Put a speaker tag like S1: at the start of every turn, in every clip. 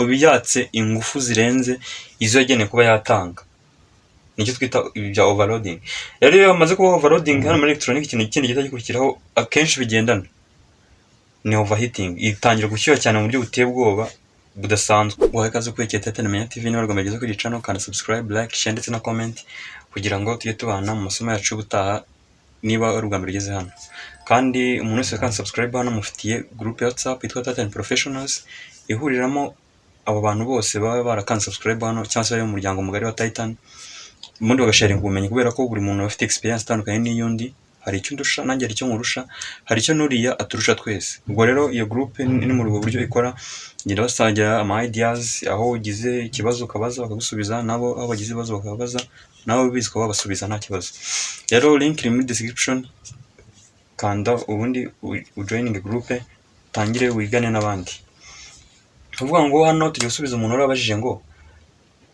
S1: Uba yatse ingufu zirenze izo yagenewe kuba yatanga, nicyo twita ibi bya overloading. Rero iyo hamaze kuba overloading hano muri electronic, ikintu kindi gihita gikurikiraho akenshi bigendana ni overheating, itangira gushyuha cyane mu buryo buteye ubwoba budasanzwe. Wahaye ikaze kuri Tete Menya TV. Niba rwanda bageze kuri channel, kanda subscribe, like, share ndetse na comment kugira ngo tujye tubana mu masomo yacu y'ubutaha. Niba ari ubwa mbere ugeze hano kandi, umuntu wese kandi subscribe hano, mufitiye group ya WhatsApp yitwa Titan Professionals, ihuriramo abo bantu bose baba barakanze subscribe hano cyangwa se bari mu muryango mugari wa Titan, ubundi bagasharinga ubumenyi, kubera ko buri muntu aba afite experience itandukanye n'iy'undi. Hari icyo undusha, nanjye hari icyo nkurusha, hari icyo n'uriya aturusha twese. Ubwo rero iyo group ni muri ubwo buryo ikora, igenda basangira ama ideas, aho ugize ikibazo ukabaza bakagusubiza, nabo aho bagize ibibazo bakabaza, nawe ubizi ukaba wabasubiza nta kibazo. Rero link iri muri description, kanda ubundi ujoining group, utangire wigane n'abandi. Kuvuga ngo hano tugiye gusubiza umuntu wari wabajije ngo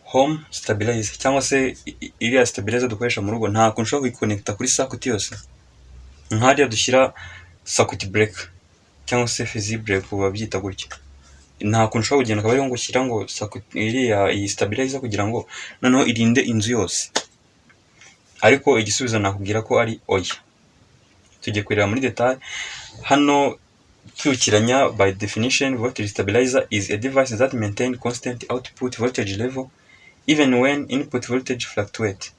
S1: home stabilizer cyangwa se iriya stabilizer dukoresha mu rugo, nta kuntu ushobora kuyikonekita kuri circuit yose nk'hariya dushyira circuit breaker cyangwa se fusible babyita gutya. Nta kuntu ushobora kugenda akaba ariho ngo ushyira ngo circuit iriya iyi stabilizer kugira ngo noneho irinde inzu yose. Ariko igisubizo nakubwira ko ari oya. Tugiye kureba muri detail hano twibukiranya. By definition, voltage stabilizer is a device that maintain constant output voltage level even when input voltage fluctuate.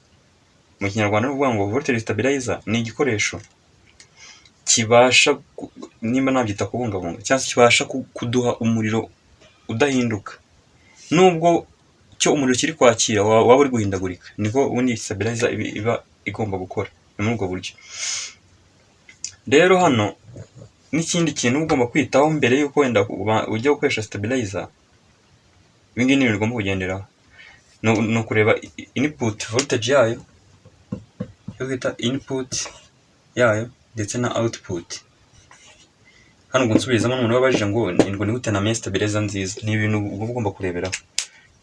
S1: Mu Kinyarwanda ni ukuvuga ngo voltage stabilizer ni igikoresho kibasha nimba nabyita kubungabunga cyangwa se kibasha kuduha umuriro udahinduka nubwo cyo umuriro kiri kwakira waba uri guhindagurika. Niko ubundi stabilizer iba igomba gukora, ni muri ubwo buryo. Rero hano n'ikindi kintu uba ugomba kwitaho mbere y'uko wenda ujya gukoresha stabilizer, ibi ngibi ni ibintu ugomba kugenderaho, ni ukureba input voltage yayo, icyo twita input yayo, ndetse na output. Hano ubwo nsubizamo n'umuntu wabajije ngo ni gute namenya stabilizer nziza, ni ibintu uba ugomba kureberaho,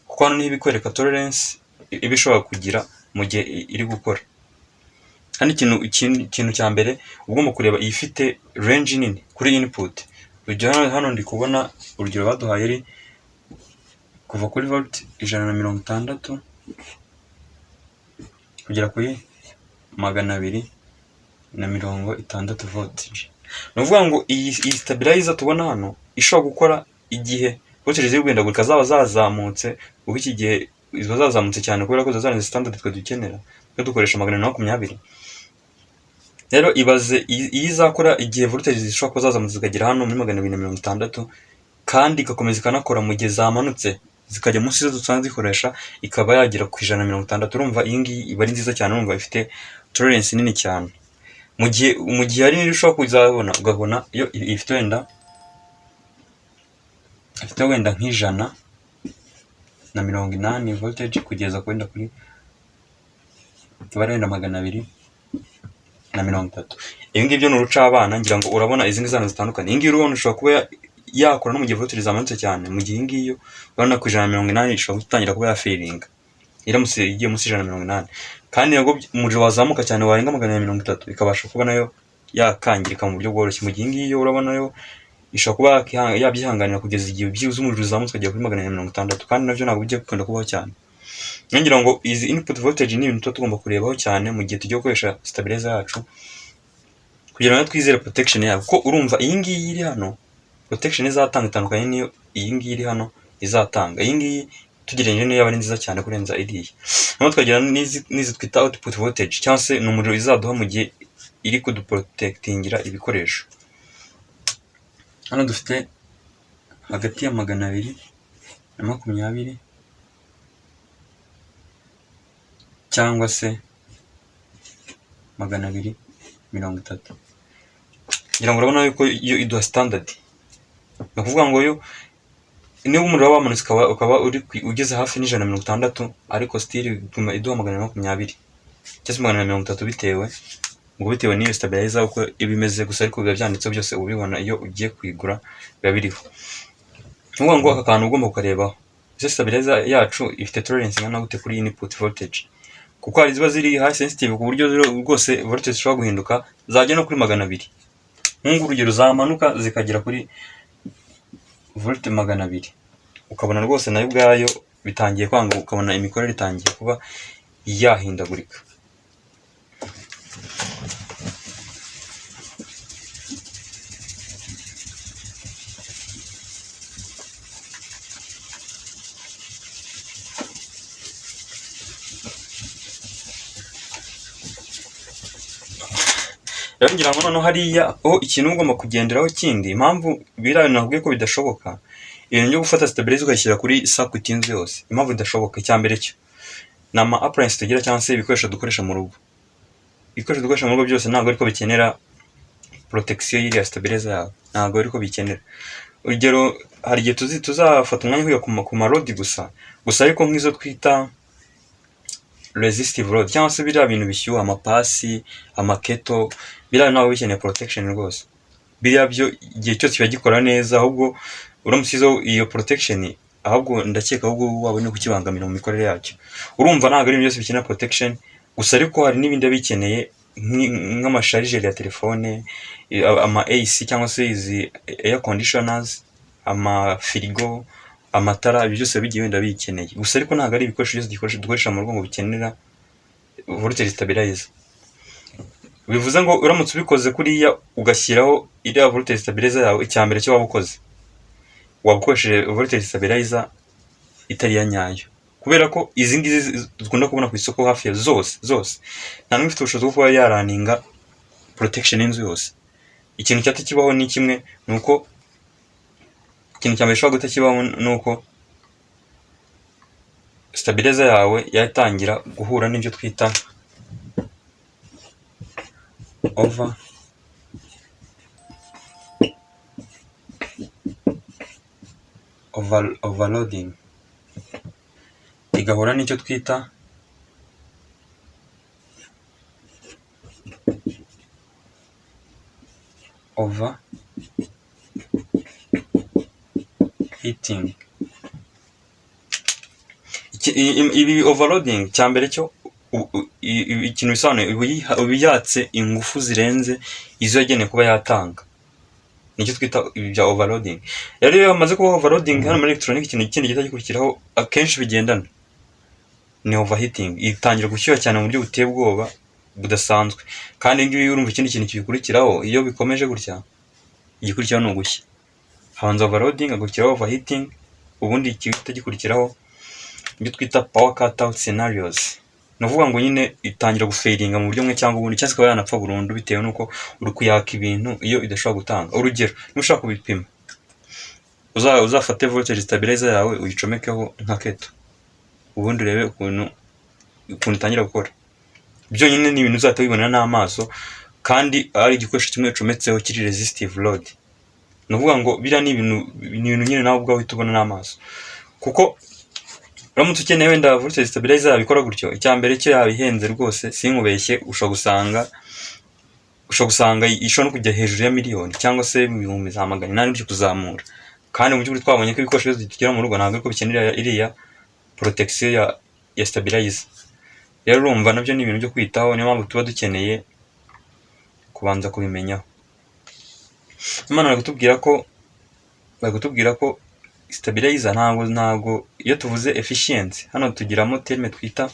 S1: kuko hano niho ibikwereka tolerance iba ishobora kugira mu gihe iri gukora. Hano ikintu cya mbere uba ugomba kureba, ifite range nini kuri input. Urugero hano ndi kubona urugero baduhaye ari kuva kuri volt 160 kugera kuri 260 voltage. Ni ukuvuga ngo iyi stabilizer tubona hano ishobora gukora igihe voltage ziri guhindagurika, zaba zazamutse, ubu iki gihe ziba zazamutse cyane kubera ko ziba zarenze standard twe dukenera, twe dukoresha 420. Rero ibaze iyi izakora igihe voltage zishobora kuba zazamutse zikagera hano muri 260, kandi igakomeza ikanakora mu gihe zamanutse zikajya munsi y'izo dusanzwe zikoresha, ikaba yagera ku 160. Urumva iyi ngiyi iba ari nziza cyane, urumva ifite tolerance nini cyane, mu gihe hari n'indi ushobora kuzabona ugabona iyo ifite wenda nk'180 voltage kugeza wenda kuri tubare wenda 230. Ibi ngibyo ni urucabana, ngira ngo urabona izi ngizi zano zitandukanye. Iyi ngiyi urabona ishobora kuba yakora no mu gihe voltage zamanutse cyane, mu gihe iyi ngiyi urabona ku 180 ishobora gutangira kuba yafailinga iramutse igiye munsi y'180, kandi nabwo umuriro wazamuka cyane warenga 230 ikabasha kuba nayo yakangirika mu buryo bworoshye, mu gihe iyi ngiyi yo urabona yo ishobora kuba yabyihanganira kugeza igihe byibuze umuriro uzamutse ukagera kuri 260, kandi nabyo ntabwo bijya bikunda kubaho cyane. Ngira ngo izi input voltage ni ibintu tuba tugomba kurebaho cyane mu gihe tugiye gukoresha stabilizer yacu, kugira ngo twizere protection yayo, kuko urumva iyi ngiyi iri hano protection izatanga itandukanye n'iyo iyi ngiyi iri hano izatanga. Iyi ngiyi tugereranyije niyo yaba ari nziza cyane kurenza iriya. Noneho tukagira n'izi twita output voltage, cyangwa se ni umuriro izaduha mu gihe iri kuduprotectingira ibikoresho. Hano dufite hagati ya 220 cyangwa se 230. Ngira ngo urabona yuko yo iduha standard, ni ukuvuga ngo yo niba umuriro wamanutse ukaba uri ugeze hafi n'160, ariko still bituma iduha 220 cyangwa se 230, bitewe ngo bitewe n'iyo stabilizer uko iba imeze gusa. Ariko biba byanditseho byose, ubibona iyo ugiye kuyigura biba biriho. Ni ukuvuga ngo aka kantu ugomba kukarebaho: ese stabilizer yacu ifite tolerance ingana gute kuri input voltage? Kuko hari ziba ziri high sensitive ku buryo rwose voltage zishobora guhinduka zajya no kuri 200, nk'ubu urugero zamanuka zikagera kuri volt 200. Ukabona rwose nayo ubwayo bitangiye kwanga, ukabona imikorere itangiye kuba yahindagurika. Rero ngira ngo noneho hariya ho ikintu uba ugomba kugenderaho kindi, impamvu biriya bintu nakubwiye ko bidashoboka, ibintu byo gufata stabilizer ukayishyira kuri circuit y'inzu yose, impamvu bidashoboka, icya mbere cyo ni ama appliance tugira cyangwa se ibikoresho dukoresha mu rugo. Ibikoresho dukoresha mu rugo byose ntabwo ariko bikenera protection y'iriya stabilizer yawe, ntabwo ariko bikenera. Urugero, hari igihe tuzafata umwanya wo kwiga ku ma load gusa gusa, ariko nk'izo twita resistive load cyangwa se biriya bintu bishyuha, amapasi, ama kettle, biriya ntabwo bikeneye protection rwose. Biriya byo igihe cyose kiba gikora neza, ahubwo uramutse ushyizeho iyo protection, ahubwo ndakeka ahubwo waba uri kukibangamira mu mikorere yacyo. Urumva ntabwo ari ibintu byose bikenera protection gusa, ariko hari n'ibindi biba bikeneye nk'ama charger ya telefone, ama AC cyangwa se izi air conditioners, amafirigo, amatara, ibyo byose bigiye wenda biyikeneye gusa, ariko ntabwo ari ibikoresho byose dukoresha mu rugo ngo bikenera voltage stabilizer. Bivuze ngo uramutse ubikoze kuriya, ugashyiraho iriya voltage stabilizer yawe, icya mbere cyo waba ukoze, waba ukoresheje voltage stabilizer itari iya nyayo, kubera ko izi ngizi dukunda kubona ku isoko hafi ya zose zose, nta n'imwe ifite ubushobozi bwo kuba yarunninga protection y'inzu yose. Ikintu cyahita kibaho ni kimwe, ni uko ikintu cya mbere gishobora guhita kibaho ni uko stabilizer yawe yatangira guhura n'ibyo twita overloading, igahura n'icyo twita over heating. Ibi overloading, cya mbere cyo ikintu bisobanuye, uba yatse ingufu zirenze izo yagenewe kuba yatanga, nicyo twita ibi bya overloading. Rero iyo hamaze kuba overloading hano muri electronic, ikintu kindi gihita gikurikiraho akenshi bigendana ni overheating. Itangira gushyuha cyane mu buryo buteye ubwoba budasanzwe. Kandi ibi ngibi urumva ikindi kintu kibikurikiraho, iyo bikomeje gutya, igikurikiraho ni ugushya. Habanza overloading, hagakurikiraho overheating, ubundi igihita gikurikiraho ibyo twita power cut out scenarios. Ni ukuvuga ngo nyine itangira gufailinga mu buryo bumwe cyangwa ubundi, cyangwa se ikaba yanapfa burundu bitewe n'uko uri kuyaka ibintu iyo idashobora gutanga. Urugero, niba ushaka kubipima, uzafate voltage stabilizer yawe uyicomekeho nka kettle, ubundi urebe ukuntu itangira gukora. Byonyine ni ibintu uzahita wibonera n'amaso, kandi ari igikoresho kimwe ucometseho kiri resistive load. Ni ukuvuga ngo biriya ni ibintu nyine nawe ubwawe uhita ubona n'amaso, kuko uramutse ukeneye wenda voltage stabilizer yabikora gutyo, icya mbere cyo yaba ihenze rwose, sinkubeshye. Ushobora gusanga ishobora no kujya hejuru ya miliyoni cyangwa se ibihumbi za 800 gutyo kuzamura. Kandi mu by'ukuri twabonye ko ibikoresho byose tugira mu rugo ntabwo ariko bikenera iriya protection ya stabilizer. Rero urumva nabyo ni ibintu byo kwitaho, niyo mpamvu tuba dukeneye kubanza kubimenyaho. Imana bari kutubwira ko stabilizer ntabwo iyo tuvuze efficiency, hano tugiramo terme twita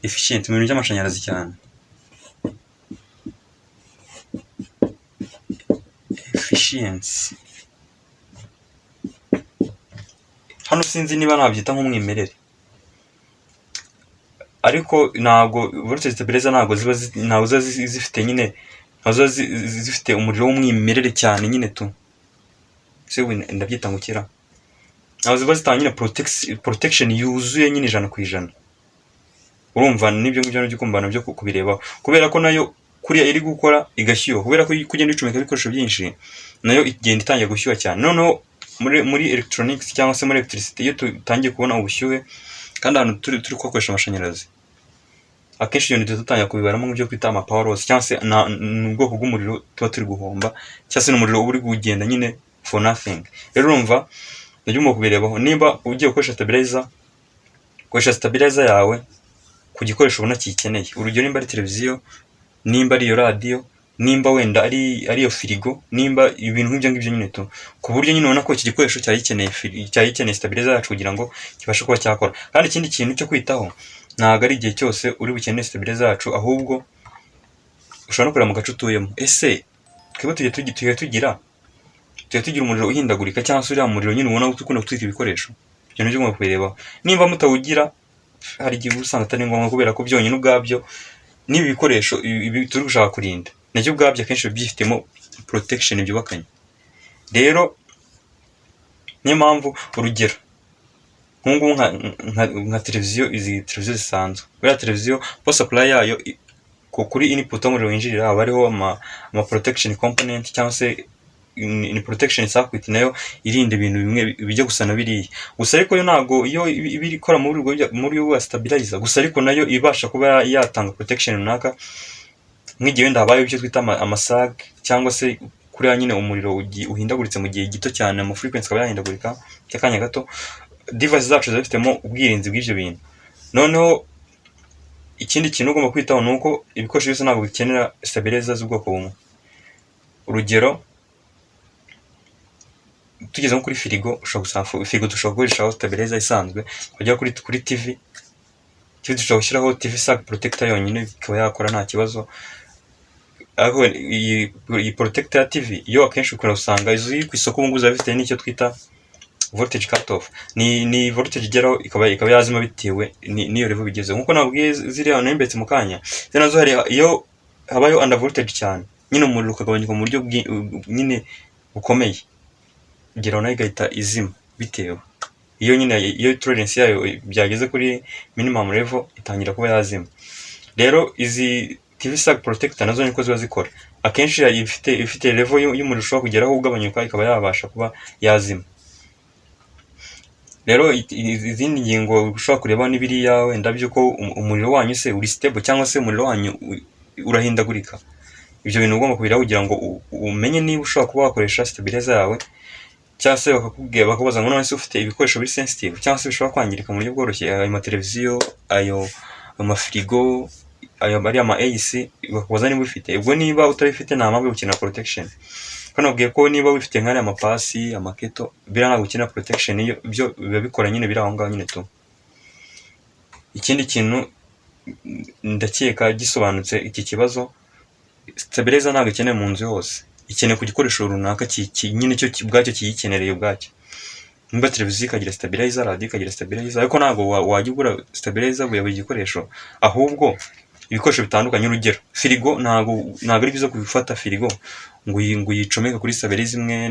S1: efficient mu bintu by'amashanyarazi cyane. Efficiency hano sinzi niba nabyita nk'umwimerere, ariko ntabwo voltage stabilizer ntabwo ziba zifite nyine, ntabwo ziba zifite umuriro w'umwimerere cyane nyine tu. Se ndabyita ngo kira ntabwo ziba zitanga nyine protection yuzuye nyine 100%. Urumva n'ibyo ngibyo nabyo ugomba nabyo kubirebaho, kubera ko nayo kuriya iri gukora igashyuha, kubera ko kugenda icomeka ibikoresho byinshi, nayo igenda itangira gushyuha cyane. Noneho muri electronics cyangwa se muri electricity, iyo dutangiye kubona ubushyuhe kandi ahantu turi kuhakoresha amashanyarazi, akenshi ibyo duhita dutangira kubibaramo nk'ibyo twita ama power loss, cyangwa se ni ubwoko bw'umuriro tuba turi guhomba, cyangwa se ni umuriro uba uri kugenda nyine for nothing. Rero urumva nabyo ugomba kubirebaho. Niba ugiye gukoresha stabilizer, koresha stabilizer yawe ku gikoresho ubona kiyikeneye. Urugero, nimba ari televiziyo, nimba ari iyo radiyo, Nimba wenda ari iyo firigo, nimba ibintu nk'ibyo ngibyo nyine tu, ku buryo nyine ubona ko iki gikoresho cyari gikeneye stabilizer yacu kugira ngo kibashe kuba cyakora. Kandi ikindi kintu cyo kwitaho, ntabwo ari igihe cyose uri bukenere stabilizer yacu, ahubwo ushobora no kureba mu gace utuyemo. Ese twebwe tujya tugira umuriro uhindagurika, cyangwa se uriya muriro nyine ubona ukunda gutwika ibikoresho? Ibyo nibyo ugomba kubirebaho. Nimba mutawugira, hari igihe uba usanga atari ngombwa, kubera ko byonyine ubwabyo n'ibi bikoresho ibi turi gushaka kurinda, nabyo ubwabyo akenshi biba byifitemo protection byubakanye. Rero niyo mpamvu, urugero nk'ubu ngubu nka televiziyo, izi televiziyo zisanzwe, buriya televiziyo power supply yayo kuri input aho umuriro winjirira haba hariho ama protection component, cyangwa se ni protection circuit nayo irinda ibintu bimwe bijya gusa na biriya gusa. Ariko yo ntabwo iyo iba ikora muri buryo bwa stabilizer gusa, ariko nayo ibasha kuba yatanga protection runaka, nk'igihe wenda habayeho icyo twita ama surge, cyangwa se kuriya nyine umuriro uhindaguritse mu gihe gito cyane, ama frequency akaba yahindagurika by'akanya gato. Device zacu ziba zifitemo ubwirinzi bw'ibyo bintu. Noneho ikindi kintu ugomba kwitaho ni uko ibikoresho byose ntabwo bikenera stabilizer z'ubwoko bumwe. Urugero, tugeze nko kuri firigo, ushobora gusanga firigo dushobora gukoreshaho stabilizer isanzwe. Twagera kuri TV, TV dushobora gushyiraho TV sag protector yonyine ikaba yakora nta kibazo. Ariko iyi protector ya TV yo akenshi ukunda gusanga iziri ku isoko ubu ngubu ziba zifite n'icyo twita voltage cut off, ni voltage igeraho ikaba yazima bitewe n'iyo level bigezeho. Nkuko nabwiye ziriya nembetse mu kanya, ziriya nazo hari iyo habayeho under voltage cyane nyine, umuriro ukagabanyuka mu buryo nyine bukomeye, igeraho nayo igahita izima, bitewe iyo nyine iyo tolerance yayo byageze kuri minimum level, itangira kuba yazima. Rero izi TV sag protector nazo niko ziba zikora. Akenshi ifite level y'umuriro ushobora kugeraho ugabanyuka, ikaba yabasha kuba yazima. Rero izindi ngingo ushobora kureba ni biriya wenda by'uko umuriro wanyu se uri stable, cyangwa se umuriro wanyu urahindagurika. Ibyo bintu ugomba kubireba kugira ngo umenye niba ushobora kuba wakoresha stabilizer yawe, cyangwa se bakakubwira, bakakubaza ngo: "None se ufite ibikoresho biri sensitive, cyangwa se bishobora kwangirika mu buryo bworoshye?" Ayo mateleviziyo, ayo amafirigo, ayo ari ama AC, bakakubaza niba ubifite. Ubwo niba utabifite, nta mpamvu yo gukenera protection. Hano babwiye ko niba wifite nk'ariya amapasi, ama kettle, biriya ntabwo ukenera protection, iyo byo biba bikora nyine, biri aho ngaho nyine tu. Ikindi kintu, ndakeka gisobanutse iki kibazo. Stabilizer ntabwo ikenewe mu nzu hose, ikenewe ku gikoresho runaka nyine cyo ubwacyo kiyikenereye ubwacyo. Nimba televiziyo ikagira stabilizer, radiyo ikagira stabilizer, ariko ntabwo wajya ugura stabilizer buri gikoresho, ahubwo ibikoresho bitandukanye. Urugero firigo, ntabwo ari byiza gufata firigo ngo uyicomeke kuri stabilizer imwe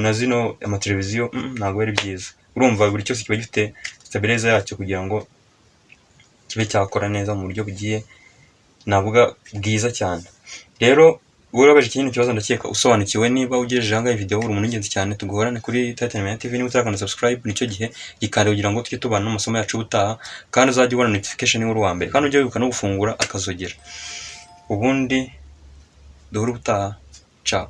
S1: na zino amateleviziyo, ntabwo ari byiza. Urumva buri cyose kiba gifite stabilizer yacyo kugira ngo kibe cyakora neza mu buryo bugiye navuga bwiza cyane. Rero wowe urabajije ikindi kibazo, ndakeka usobanukiwe. Niba ugejeje ahangaha iyi video, uri umuntu w'ingenzi cyane. Tuguhorane kuri Titan Menya TV. Niba utarakanda subscribe, nicyo gihe, gikanda kugira ngo tujye tubana n'amasomo yacu ubutaha, kandi uzajye ubona notification niba uri uwa mbere, kandi ujye wibuka no gufungura akazogera. Ubundi duhure ubutaha. Ciao.